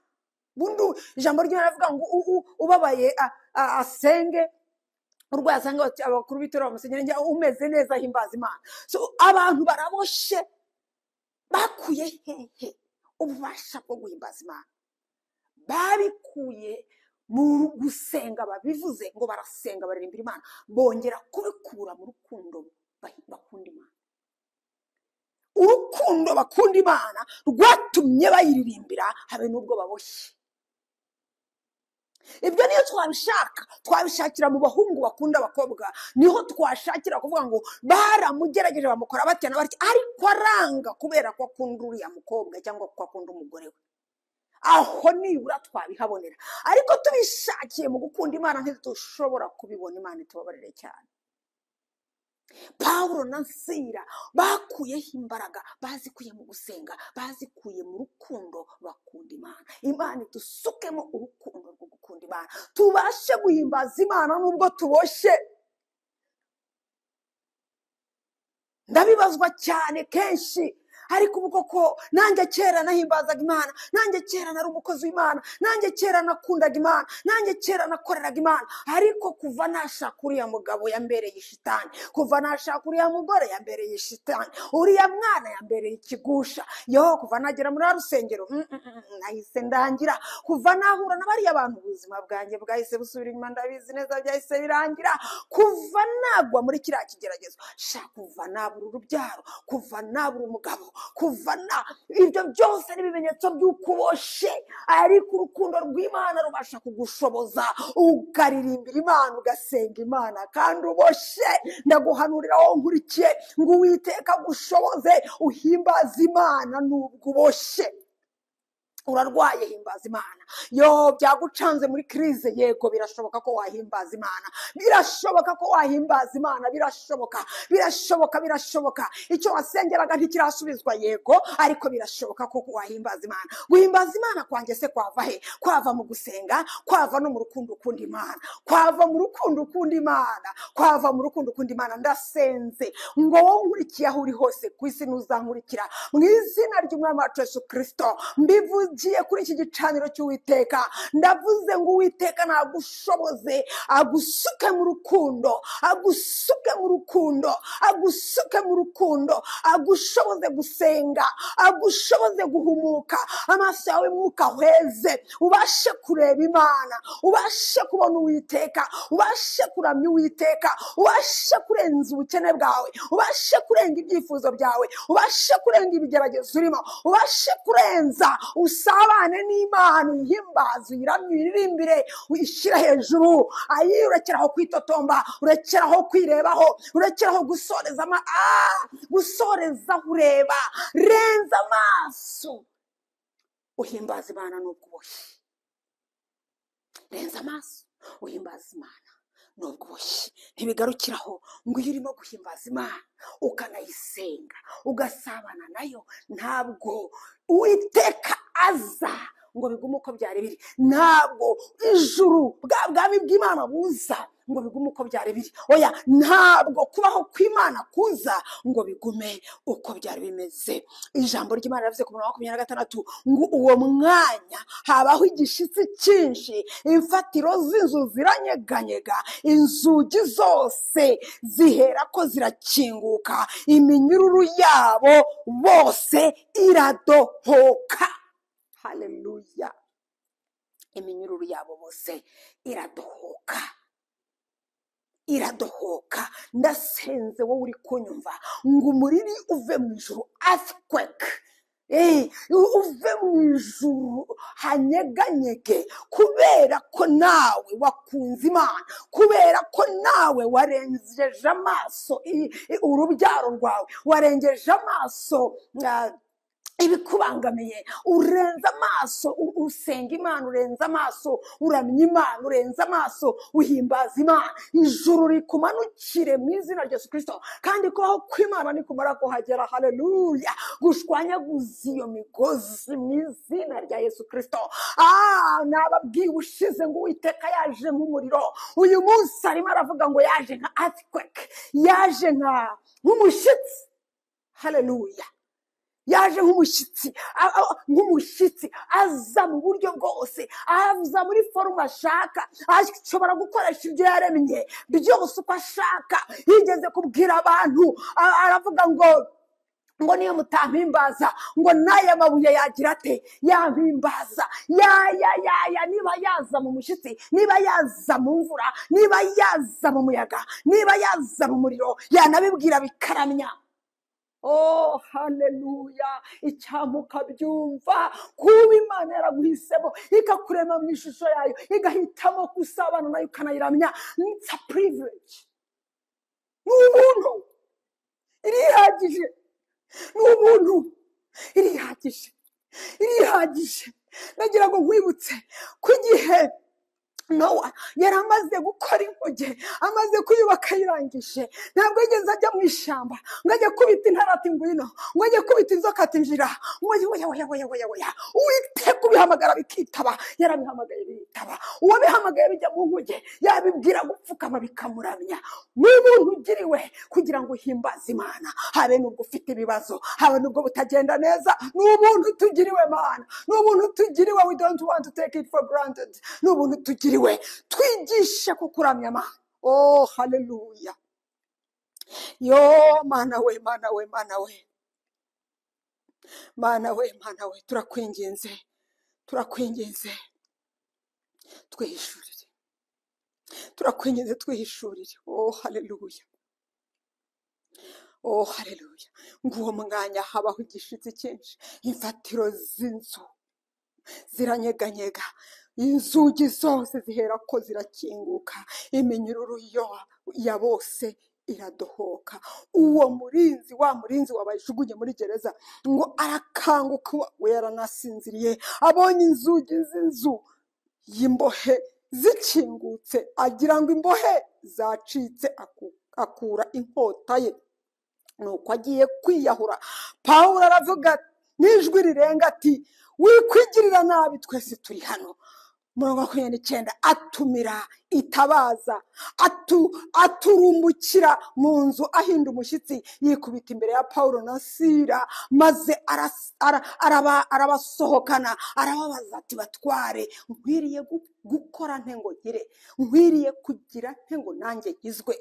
Bundu ijambo ry'Imana rivuga ngo ubabaye asenge, urwaye asanga abakuru b'itorero bamusenyera, njye umeze neza ahimbaza Imana. So abantu baraboshe, bakuye hehe ububasha bwo guhimbaza Imana? Babikuye mu gusenga, babivuze ngo barasenga baririmbira Imana, bongera kubikura mu rukundo bakunda Imana. Urukundo bakunda Imana rwatumye bayiririmbira habe n'ubwo baboshye. Ibyo niyo twabishaka, twabishakira mu bahungu bakunda abakobwa, niho twashakira kuvuga ngo baramugerageje bamukora batya na batya, ariko aranga kubera ko akunda uriya mukobwa cyangwa ko akunda umugore we. Aho nibura twabihabonera, ariko tubishakiye mu gukunda Imana ntidushobora kubibona. Imana itubabarire cyane. Pawulo na Sila bakuyeho imbaraga, bazikuye mu gusenga, bazikuye mu rukundo bakunda Imana. Imana idusukemo urukundo rwo gukunda Imana, tubashe guhimbaza Imana nubwo tuboshye. Ndabibazwa cyane kenshi, ariko ubu koko nanjye kera nahimbazaga Imana, nanjye kera nari umukozi w'Imana, nanjye kera nakundaga Imana, nanjye kera nakoreraga Imana, ariko kuva nashaka uriya mugabo yambereye shitani, kuva nashaka uriya mugore yambereye shitani, uriya mwana yambereye ikigusha, yo kuva nagera muri rusengero nahise ndangira, kuva nahura na bariya bantu ubuzima bwanjye bwahise busubira inyuma, ndabizi neza byahise birangira, kuva nagwa muri kiriya kigeragezo, sha kuva nabura urubyaro, kuva nabura umugabo, kuva na ibyo byose ni ibimenyetso by'ukuboshe. Ariko urukundo rw'Imana rubasha kugushoboza ukaririmbira Imana, ugasenga Imana kandi uboshe. Ndaguhanurira wowe nkurikiye ngo Uwiteka agushoboze uhimbaze Imana nubwo uboshe. Urarwaye, himbaza Imana. Yo byagucanze muri crise, yego birashoboka ko wahimbaza Imana, birashoboka ko wahimbaza Imana, birashoboka, birashoboka, birashoboka. Icyo wasengeraga ntikirasubizwa, yego, ariko birashoboka ko wahimbaza Imana. Guhimbaza Imana kwanjye se kwava he? Kwava mu gusenga, kwava no mu rukundo ukunda Imana, kwava mu rukundo ukunda Imana, kwava mu rukundo ukunda Imana. Ndasenze ngo wowe unkurikiye aho uri hose ku isi, ntuzankurikira mu izina ry'Umwami wacu Yesu Kristo, mbivugiye kuri iki gicaniro cy'Uwiteka. Ndavuze ngo Uwiteka nagushoboze, agusuke mu rukundo, agusuke mu rukundo, agusuke mu rukundo, agushoboze gusenga, agushoboze guhumuka, amaso yawe mwuka ahweze, ubashe kureba Imana, ubashe kubona Uwiteka, ubashe kuramya Uwiteka, ubashe kurenza ubukene bwawe, ubashe kurenga ibyifuzo byawe, ubashe kurenga ibigeragezo urimo, ubashe kurenza, usabane n'Imana, uyihimbaze, uyiramye, uyiririmbire, uyishyire hejuru. Ayi, urekeraho kwitotomba, urekeraho kwirebaho, urekeraho gusoreza gusoreza aho ureba, renza amaso uhimbaza Imana n'ubwo uboshye, renza amaso uhimbaza Imana n'ubwo uboshye. Ntibigarukiraho ngo iyo urimo guhimbaza Imana ukanayisenga ugasabana nayo, ntabwo Uwiteka aza ngo bigume uko byari biri, ntabwo ijuru bwa bwami bw'Imana buza ngo bigume uko byari biri, oya, ntabwo kubaho kw'Imana kuza ngo bigume uko byari bimeze. Ijambo ry'Imana riravuze ku murongo wa 26 ngo uwo mwanya habaho igishitsi cyinshi, imfatiro z'inzu ziranyeganyega, inzugi zose zihera ko zirakinguka, iminyururu yabo bose iradohoka. Haleluya! Iminyururu yabo bose iradohoka, iradohoka. Ndasenze wowe uri kunyumva ngo umuriri uve mu ijuru, earthquake, uve mu ijuru hanyeganyege, kubera ko nawe wakunze Imana, kubera ko nawe warengeje amaso urubyaro rwawe, warengeje amaso ibikubangamiye, urenza amaso usenga Imana, urenza amaso uramya Imana, urenza amaso uhimbaza Imana. Ijuru rikumanukire mu izina rya Yesu Kristo, kandi kubaho kw'Imana nikumara kuhagera, haleluya, gushwanyaguza iyo migozi mu izina rya Yesu Kristo. Nababwiye ubushize ngo Uwiteka yaje nk'umuriro, uyu munsi arimo aravuga ngo yaje nka earthquake, yaje nk'umushyitsi. Haleluya! Yaje nk'umushyitsi, nk'umushyitsi aza mu buryo bwose, aza muri forume ashaka, ashobora gukoresha ibyo yaremye byose uko ashaka. Yigeze kubwira abantu, aravuga ngo niyo mutampimbaza, ngo n'aya mabuye yagira ate? Yampimbaza. Ya ya ya ya, niba yaza mu mushyitsi, niba yaza mu mvura, niba yaza mu muyaga, niba yaza mu muriro, yanabibwira bikaramya. Oh, haleluya! Icyamuka byumva kuba Imana yaraguhisemo, ikakurema mu ishusho yayo, igahitamo gusabana nayo ukanayiramya. It's a privilege, ni ubuntu, irihagije, ni ubuntu, irihagije, irihagije. Nagira ngo nkwibutse ko igihe Nowa yari amaze gukora inkuge, amaze kuyubaka ayirangije, ntabwo yigeze ajya mu ishyamba ngo ajye kubita intare ati ngwino, ngo ajye kubita inzoka ati njira, ngo ajye oya oya oya oya oya. Uwiteka ubihamagara bikitaba, yarabihamagaye biritaba. Uwabihamagaye bijya mu nkuge, yabibwira gupfukama bikamuramya. Ni ubuntu ugiriwe kugira ngo uhimbaze Imana, habe nubwo ufite ibibazo, habe nubwo butagenda neza, ni ubuntu tugiriwe Mana, ni ubuntu tugiriwe. We don't want to take it for granted. Ni ubuntu tugiriwe, twigishe kukuramya Mana. Oh, haleluya! Yo Mana we, Mana we, Mana we, Mana we, Mana we, turakwinginze, turakwinginze, twihishurire, turakwinginze, twihishurire. Oh, haleluya! Oh, haleluya! Nguwo mwanya habaho igishitsi cyinshi, imfatiro z'inzu ziranyeganyega, inzugi zose zihera ko zirakinguka, iminyururu yo ya bose iradohoka. Uwo murinzi, wa murinzi wabajugunye muri gereza, ngo arakanguka, we yaranasinziriye, abonye inzugi z'inzu y'imbohe zikingutse, agira ngo imbohe zacitse, akura inkota ye, nuko agiye kwiyahura. Pawulo aravuga n'ijwi rirenga ati wikwigirira nabi, twese turi hano. 29 atumira itabaza, aturumbukira mu nzu ahinda umushyitsi, yikubita imbere ya Pawulo na Sila, maze arabasohokana, arababaza ati batware, nkwiriye gukora nte ngo nkire? Nkwiriye kugira nte ngo nanjye nkizwe?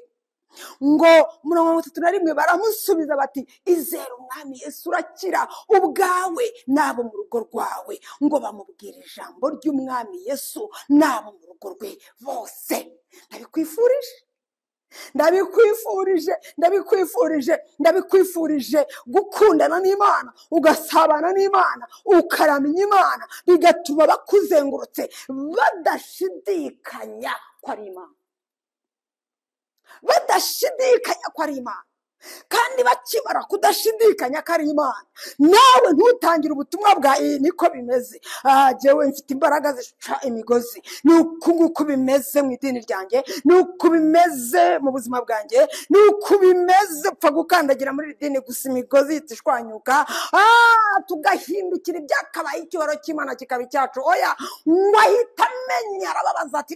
Ngo 31 baramusubiza bati izere Umwami Yesu urakira ubwawe n'abo mu rugo rwawe. Ngo bamubwira ijambo ry'Umwami Yesu n'abo mu rugo rwe bose. Ndabikwifurije, ndabikwifurije, ndabikwifurije, ndabikwifurije gukundana n'Imana, ugasabana n'Imana, ukaramya Imana, bigatuma bakuzengurutse badashidikanya ko ari Imana, badashidikanya ko ari Imana. Kandi bakimara kudashidikanya ko ari Imana, nawe ntutangire ubutumwa bwa iyi niko bimeze, jyewe mfite imbaraga zica imigozi, ni uku nguku bimeze mu idini ryanjye, ni uku bimeze mu buzima bwanjye, ni uku bimeze, upfa gukandagira muri iri dini gusa imigozi ihita ishwanyuka, tugahindukira ibyakabaye icyubahiro cy'Imana kikaba icyacu. Oya, ngo ahita amenya, arababaza ati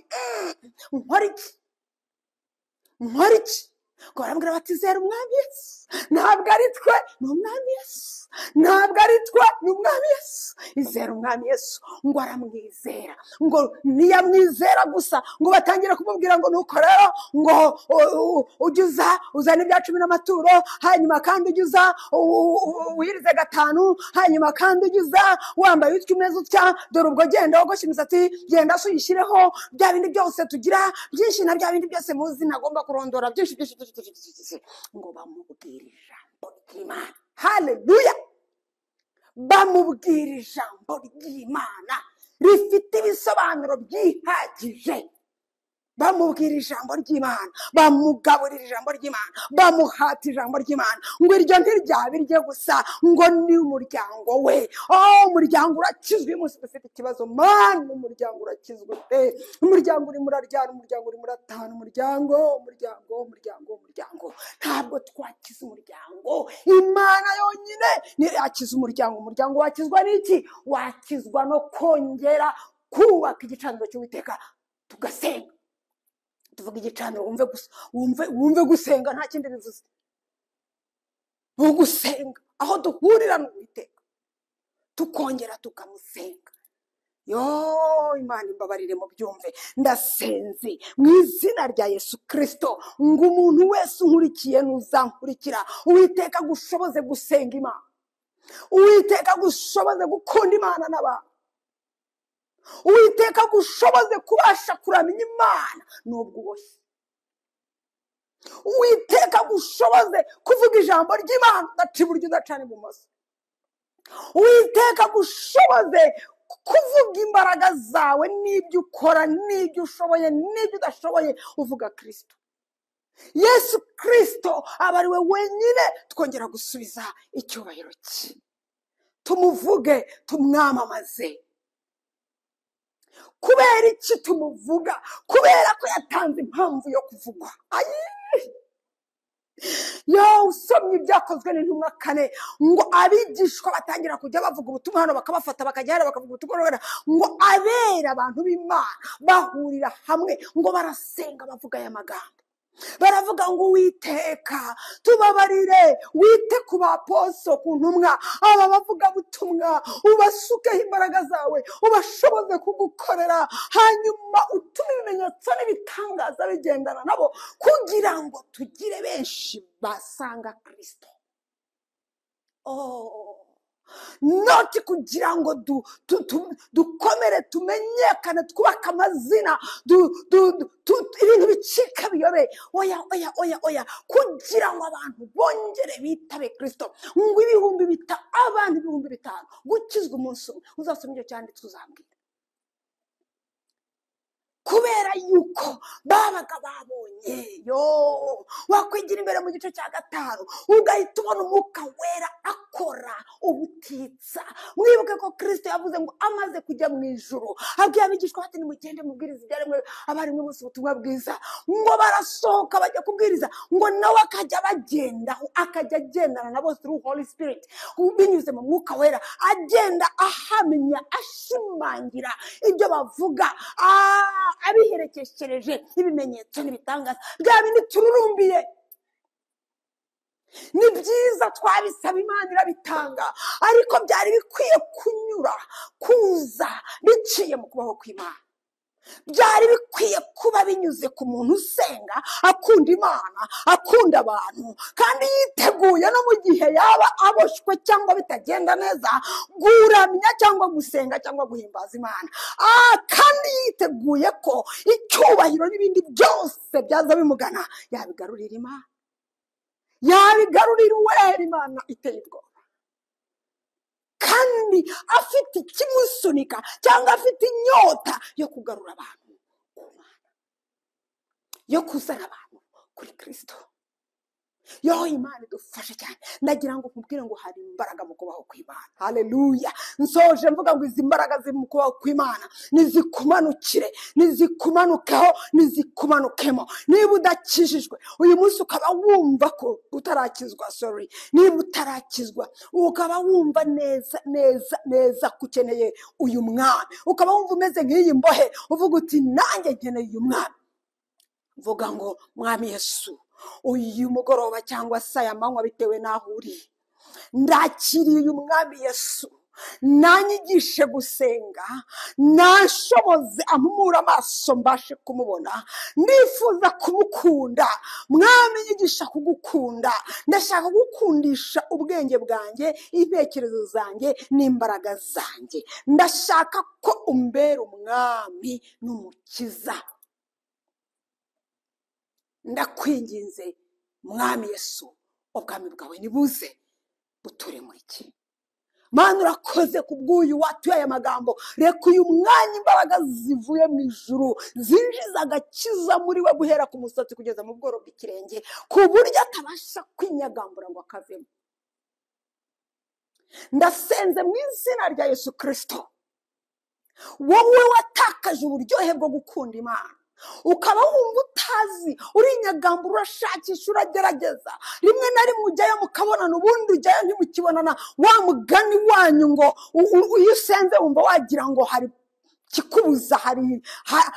nkora iki? Nkora iki? Ngo barambwira bati zera Umwami Yesu. Ntabwo ari twe, ni Umwami Yesu. Ntabwo ari twe, ni Umwami Yesu. Izera Umwami Yesu. Ngo aramwizera. Ngo ntiyamwizera gusa, ngo batangira kumubwira ngo nuko rero ngo ujye uza uzane ibya 10 n'amaturo, hanyuma kandi ujye uza wirize 5, hanyuma kandi ujye uza wambaye utya umeze utya, dore ubwo genda wogoshe imisatsi, genda se uyishyireho, bya bindi byose tugira byinshi na bya bindi byose muzi ntagomba kurondora byinshi byinshi. Ngo bamubwira ijambo ry'Imana. Haleluya! Bamubwira ijambo ry'Imana rifite ibisobanuro byihagije. Bamubwira ijambo ry'Imana, bamugaburira ijambo ry'Imana, bamuhata ijambo ry'Imana. Ngo iryo ntiryaba irye gusa, ngo ni umuryango we. Oh, umuryango urakizwa. Uyu munsi dufite ikibazo, man, umuryango urakizwa pe. Umuryango urimo uraryana, umuryango urimo uratana, umuryango, umuryango, umuryango, umuryango. Ntabwo twakiza umuryango. Imana yonyine niyo yakiza umuryango. Umuryango wakizwa n'iki? Wakizwa no kongera kubaka igicaniro cy'Uwiteka, tugasenga. Tuvuga igicaniro, wumve gusa, wumve gusenga nta kindi bivuze. Ugusenga aho duhurira n'Uwiteka, tukongera tukamusenga. Yo, Imana imbabarire mu byumve, ndasenze mu izina rya Yesu Kristo ngo umuntu wese unkurikiye n'uzankurikira, Uwiteka agushoboze gusenga Imana, Uwiteka agushoboze gukunda Imana n'abantu, Uwiteka agushoboze kubasha kuramya Imana nubwo uboshye, Uwiteka agushoboze kuvuga ijambo ry'Imana udaca iburyo udacana ibumoso, Uwiteka agushoboze kuvuga imbaraga zawe n'ibyo ukora n'ibyo ushoboye n'ibyo udashoboye, uvuga Kristo. Yesu Kristo aba ari we wenyine twongera gusubiza icyubahiro cye, tumuvuge, tumwamamaze. Kubera iki tumuvuga? Kubera ko yatanze impamvu yo kuvugwa. Ayi! Yo, usomye ibyakozwe n'intumwa 4, ngo abigishwa batangira kujya bavuga ubutumwa hano, bakabafata bakajya hano bakavuga ubutumwa hano, ngo abera abantu b'Imana bahurira hamwe, ngo barasenga bavuga aya magambo. Baravuga ngo Uwiteka tubabarire, wite ku baposo, ku ntumwa, aba bavuga butumwa, ubasukeho imbaraga zawe, ubashoboze kugukorera, hanyuma utume ibimenyetso n'ibitangaza bigendana nabo, kugira ngo tugire benshi basanga Kristo. Oh, noti kugira ngo dukomere, tumenyekane, twubake amazina, ibintu bicika biyobe. Oya, oya, oya, oya, kugira ngo abantu bongere bitabe Kristo. Ngo 5000, abantu 5000 gukizwa umunsi umwe. Uzasoma icyo cyanditswe uzambwira. Kubera yuko babaga babonye yo wakwigira imbere mu gice cya 5 ugahita ubona Umwuka Wera akora ubutitsa. Mwibuke ko Kristo yavuze ngo amaze kujya mu ijuru abwiye abigishwa bati nimugende mubwirize ibyaremwe abaremwe bose ubutumwa bwiza, ngo barasohoka bajya kubwiriza, ngo nawe akajya bagendaho, akajya agendana na bose through Holy Spirit, binyuze mu Mwuka Wera, agenda ahamya ashimangira ibyo bavuga, abiherekeshereje ibimenyetso n'ibitangaza. Bya bindi tururumbiye ni byiza, twabisaba Imana irabitanga, ariko byari bikwiye kunyura kuza biciye mu kubaho kw'Imana. Byari bikwiye kuba binyuze ku muntu usenga, akunda Imana, akunda abantu, kandi yiteguye no mu gihe yaba aboshywe cyangwa bitagenda neza guramya cyangwa gusenga cyangwa guhimbaza Imana, kandi yiteguye ko icyubahiro n'ibindi byose byaza bimugana yabigarurira Imana, yabigarurira Uwera. Imana iteye ubwoba, kandi afite ikimusunika cyangwa afite inyota yo kugarura abantu ku Mana, yo kuzana abantu kuri Kristo. Yo Imana idufashe cyane. Ndagira ngo nkubwire ngo hari imbaraga mu kubaho kw'Imana. Haleluya. Nsoje mvuga ngo izi mbaraga ziri mu kubaho kw'Imana nizikumanukire, nizikumanukeho, nizikumanukemo. Niba udakijijwe uyu munsi ukaba wumva ko utarakizwa, sorry, niba utarakizwa ukaba wumva neza neza neza ko ukeneye uyu mwami, ukaba wumva umeze nk'iyi mbohe uvuga uti nanjye nkeneye uyu mwami, mvuga ngo Mwami Yesu, uyu mugoroba cyangwa se aya manywa bitewe n'aho uri, ndakiriye uyu Mwami Yesu, nanyigishe gusenga, nashoboze ampumure amaso mbashe kumubona, ndifuza kumukunda. Mwami nyigisha kugukunda, ndashaka gukundisha ubwenge bwanjye, intekerezo zanjye n'imbaraga zanjye, ndashaka ko umbera umwami n'umukiza. Ndakwinginze Mwami Yesu, ubwami bwawe nibuze buture muri iki. Mana urakoze kubw'uyu watuye aya magambo. Reka uyu mwanya imbaraga zivuye mu ijuru zinjiza agakiza muri we guhera ku musatsi kugeza mu bworo bw'ikirenge, ku buryo atabasha kwinyagambura ngo akavemo. Ndasenze mu izina rya Yesu Kristo, wowe watakaje uburyohe bwo gukunda Imana, ukaba wumva utazi, urinyagambura, urashakisha, uragerageza, rimwe na rimwe ujyayo mukabonana, ubundi ujyayo ntimukibonana, wa mugani wanyu ngo iyo usenze wumva wagira ngo hari kikubuza, hari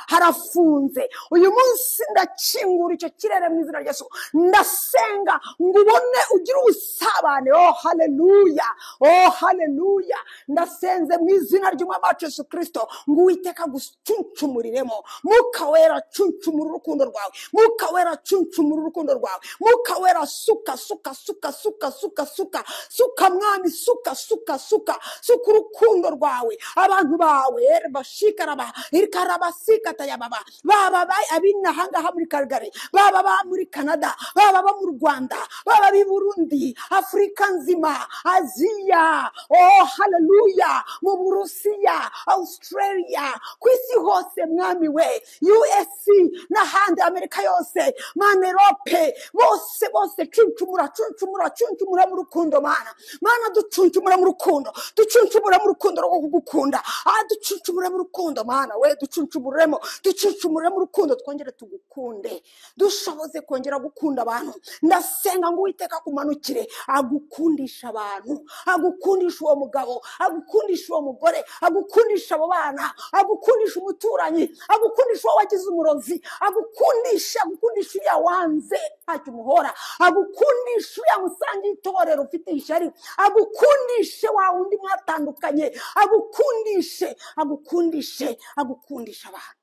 harafunze. Uyu munsi ndakingura icyo kirere mu izina rya Yesu, ndasenga ngo ubone ugire ubusabane. Oh haleluya, oh haleluya. Ndasenze mu izina ry'Umwami wacu Yesu Kristo ngo Uwiteka agucuncumuriremo. Mwuka Wera cuncumura urukundo rwawe, Mwuka Wera cuncumura urukundo rwawe, Mwuka Wera suka suka suka suka suka suka suka Mwami, suka suka suka suka urukundo rwawe, abantu bawe bashikaraba irikarabasikatayababa, baba abinahangaha muri Calgary, baba ba muri Canada, baba ba mu Rwanda, baba b'i Burundi, Afurika nzima, Aziya, oh haleluya, mu Burusiya, Australia, ku isi hose Mwami we, USC n'ahandi, Amerika yose, Mana Europe, bose bose cuncumura cuncumura cuncumura mu rukundo. Mana, Mana ducuncumura mu rukundo, ducuncumura mu rukundo rwo kugukunda, ducuncumura mu rukundo Mana we, ducuncumuremo, ducuncumuremo urukundo, twongere tugukunde, dushoboze kongera gukunda abantu. Ndasenga ngo Uwiteka akumanukire, agukundisha abantu, agukundisha uwo mugabo, agukundisha uwo mugore, agukundisha abo bana, agukundisha umuturanyi, agukundisha uwo wagize umurozi, agukundisha, agukundisha uriya wanze ntacyo umuhora, agukundisha uriya musangiye itorero ufite ishyari, agukundishe wa wundi mwatandukanye, agukundishe, agukundishe, agukundisha abantu.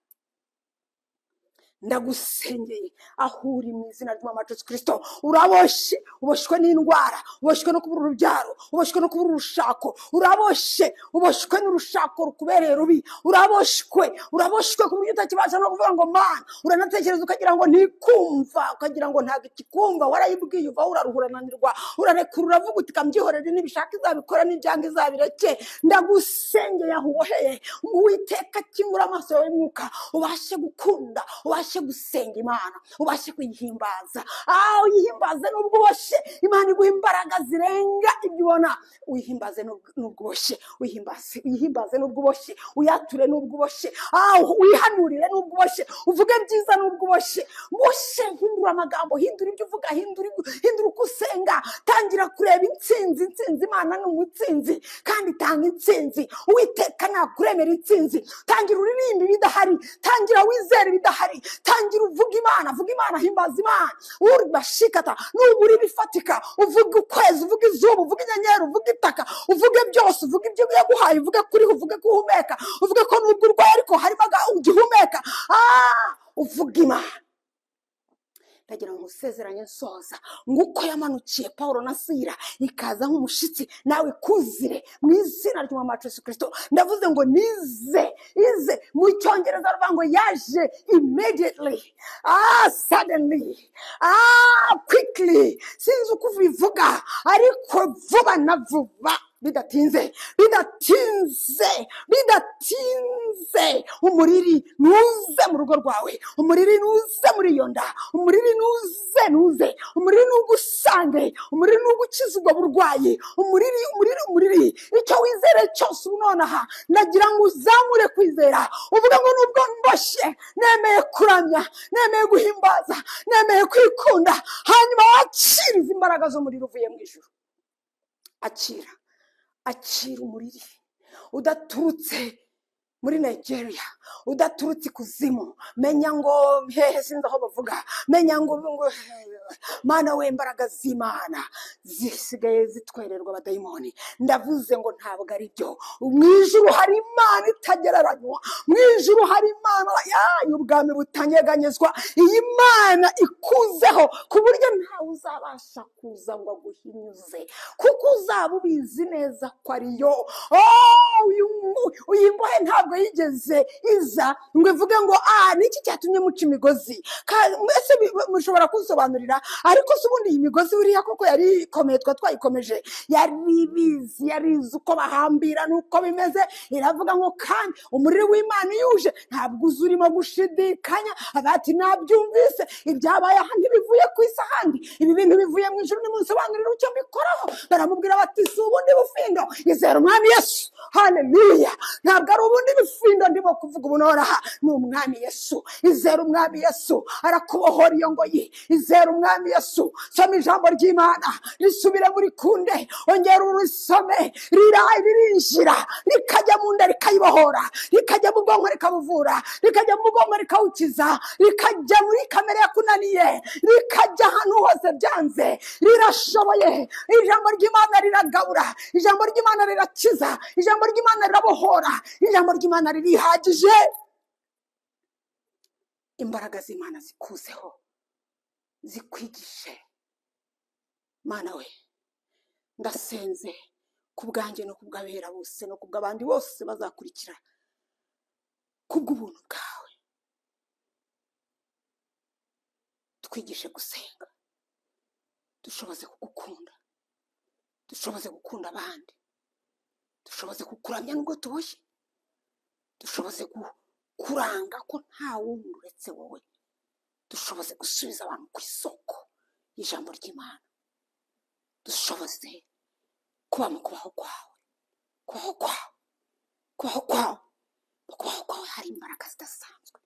Ndagusengeye aho uri mu izina ry'Umwami wacu Yesu Kristo. Uraboshye, uboshywe n'indwara, uboshywe no kubura urubyaro, uboshywe no kubura urushako, uraboshye, uboshywe n'urushako rukubereye rubi, uraboshywe, uraboshywe ku buryo utakibasha no kuvuga ngo Mana. Uranatekereza ukagira ngo ntikumva, ukagira ngo ntabwo ikikumva, warayibwiye uva uraruhura, urananirwa, urarekura, uravuga uti kambyihorere, nibishaka izabikora, n'ibyanga izabireke. Ndagusengeye aho uboheye, ngo Uwiteka akingure amaso yawe y'umwuka, ubashe gukunda, ubashe gusenga Imana, ubashe kuyihimbaza. Uyihimbaze nubwo uboshye, Imana iguha imbaraga zirenga ibyo ubona. Uyihimbaze nubwo uboshye, uyihimbaze, uyihimbaze nubwo uboshye, uyature nubwo uboshye, wihanurire nubwo uboshye, uvuge byiza nubwo uboshye. Boshye, hindura amagambo, hindura ibyo uvuga, hindura uko usenga. Tangira kureba intsinzi, intsinzi. Imana ni umutsinzi kandi itanga intsinzi. Uwiteka nakuremera intsinzi. Tangira uririmbe ibidahari, tangira wizere ibidahari, tangira uvuge Imana, vuga Imana, himbaza Imana. Uribashikata, nubura ibifatika, uvuge ukwezi, uvuge izuba, uvuge inyenyeri, uvuge itaka, uvuge byose, uvuge ibyo yaguhaye, uvuge kuriho, uvuge ko uhumeka, uvuge ko nubwo urwaye ariko harimo ugihumeka. Uvuge Imana. Ndagira ngo usezeranye nsoza nguko yamanukiye Paulo na Sila ikaza nk'umushitsi, nawe kuzire mu izina ry'Umwami wacu Yesu Kristo. Ndavuze ngo nize, ize mu cyongereza baravuga ngo yaje immediately, suddenly, quickly, sinzi uko ubivuga ariko vuba na vuba, bidatinze, bidatinze, bidatinze. Umuriri nuze mu rugo rwawe, umuriri nuze muri iyo nda, umuriri nuze, nuze, umuriri nugusange, umuriri nugukiza ubwo burwayi, umuriri, umuriri, umuriri. Icyo wizere cyose ubu nonaha, ndagira ngo uzamure kwizera, uvuge ngo nubwo mboshye, nemeye kuramya, nemeye guhimbaza, nemeye kwikunda. Hanyuma wakire izi imbaraga z'umuriro uvuye mu ijuru. Akira, akira umuriri udaturutse muri Nigeria, udaturutse ikuzimu, menya ngo hehe, sinzi aho bavuga, menya ngo Mana we, imbaraga z'Imana zisigaye zitwererwa abadayimoni. Ndavuze ngo ntabwo ari byo. Mu ijuru hari Imana itagereranywa, mu ijuru hari Imana y'ubwami butanyeganyezwa. Iyi Mana ikuzeho ku buryo ntawe uzabasha kuza ngo aguhinyuze, kuko uzaba ubizi neza ko ariyo. Uyu mbohe ntabwo yigeze iza ngo ivuge ngo niki cyatumye muca imigozi. Mwese mushobora kunsobanurira, ariko se ubundi iyi migozi buriya koko yari ikomeye, twa twayikomeje, yari ibizi, yari izi uko bahambira n'uko bimeze. Iravuga ngo kandi umuriro w'Imana iyo uje ntabwo uza urimo gushidikanya. Ati nabyumvise, ibyabaye aha ntibivuye ku isi ahandi, ibi bintu bivuye mu ijuru, nimunsobanurire icyo mbikoraho. Baramubwira bati si ubundi bufindo, izera Umwami Yesu. Haleluya! Ntabwo ari ubundi bufindo ndimo kuvuga ubu nonaha, ni Umwami Yesu. Izera Umwami Yesu, arakubohora iyo ngoyi. Izera Umwami Yesu. Soma ijambo ry'Imana, risubire muri kunde, ongera urisome, ririnjira, rikajya mu nda rikayibohora, rikajya mu bwonko rikabuvura, rikajya mu bwonko rikawukiza, rikajya muri kamere yakunaniye, rikajya ahantu hose byanze. Rirashoboye. Ijambo ry'Imana riragabura, ijambo ry'Imana rirakiza, ijambo ry'Imana rirabohora, ijambo ry'Imana ririhagije. Imbaraga z'Imana zikuzeho, zikwigishe. Mana we, ndasenze ku bwanjye no ku bw'abera bose no ku bw'abandi bose bazakurikira, kubw'ubuntu bwawe twigishe gusenga, dushoboze kugukunda, dushoboze gukunda abandi, dushoboze kukuramya nubwo tuboshye, dushoboze kuranga ko nta wundi uretse wowe, dushoboze gusubiza abantu ku isoko y'ijambo ry'Imana, dushoboze kuba mu kubaho kwawe, kubaho kwawe, kubaho kwawe. Mu kubaho kwawe hari imbaraga zidasanzwe,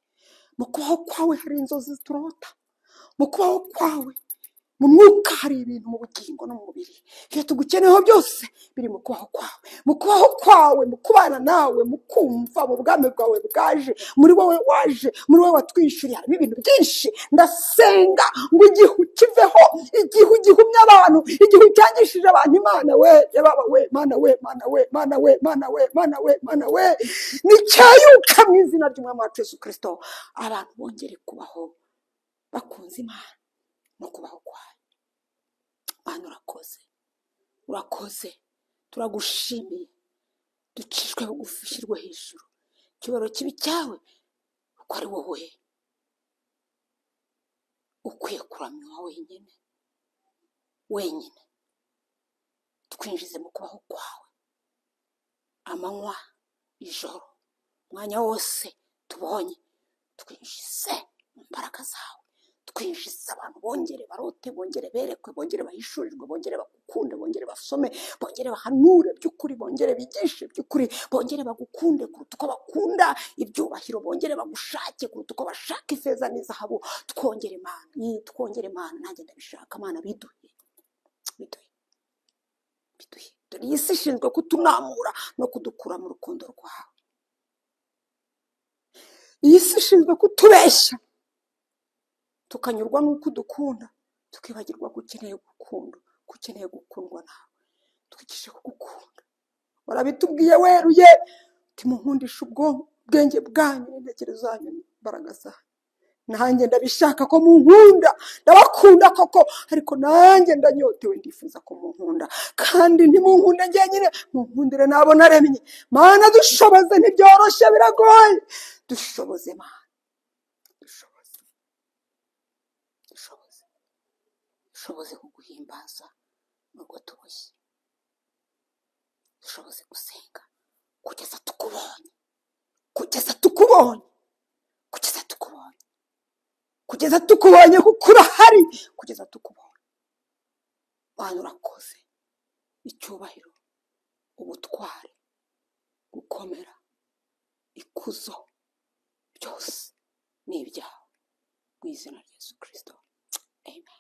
mu kubaho kwawe hari inzozi turota, mu kubaho kwawe Mu mwuka hari ibintu, mu bugingo no mu mubiri. Ibyo tugukeneyeho byose biri mu kubaho kwawe, mu kubaho kwawe, mu kubana nawe, mu kumva mu bwami bwawe bwaje, muri wowe waje, muri wowe watwishyuriye. Harimo ibintu byinshi. Ndasenga ngo igihu kiveho, igihu gihumye abantu, igihu cyangishije abantu. Imana we, yababa we, Mana we, Mana we, Mana we, Mana we, Mana we, Mana we, nicyayuka mu izina ry'Umwami wacu Yesu Kristo. Abantu bongere kubaho bakunze Imana no kubaho kwayo. Mana urakoze, urakoze, turagushimiye. Ducishwe bugufi, ushyirwe hejuru, icyubahiro kibi cyawe, kuko ari wowe ukwiye kuramywa wenyine, wenyine. Twinjize mu kubaho kwawe amanywa, ijoro, umwanya wose tubonye, twinjize mu mbaraga zawe. Twinjize abantu bongere barote, bongere berekwe, bongere bahishurirwe, bongere bagukunde, bongere basome, bongere bahanure by'ukuri, bongere bigishe by'ukuri, bongere bagukunde kuruta uko bakunda ibyubahiro, bongere bagushake kuruta uko bashaka ifeza n'izahabu. Twongere Imana, twongere Imana. Nanjye ndabishaka Mana, biduhe, biduhe, biduhe. Dore iyi si ishinzwe kutunamura no kudukura mu rukundo rwawe. Iyi si ishinzwe kutubeshya, tukanyurwa n'uko udukunda, tukibagirwa ko ukeneye gukunda, ko ukeneye gukundwa nawe. Twigishe kugukunda. Warabitubwiye weruye uti munkundishe ubwenge bwanyu n'intekerezo zanyu n'imbaraga zanyu. Nanjye ndabishaka ko munkunda, ndabakunda koko, ariko nanjye ndanyotewe, ndifuza ko munkunda. Kandi ntimunkunda njyenyine, munkundire n'abo naremye. Mana dushoboze, ntibyoroshye, biragoye. Dushoboze Mana, dushoboze, dushoboze, dushoboze kuguhimbaza nubwo tuboshye. Dushoboze gusenga kugeza tukubonye, kugeza tukubonye, kugeza tukubonye, kugeza tukubonye, kuko urahari, kugeza tukubonye. Mana urakoze. Icyubahiro, ubutware, gukomera, ikuzo, byose ni ibyawe mu izina rya Yesu Kristo. Amen.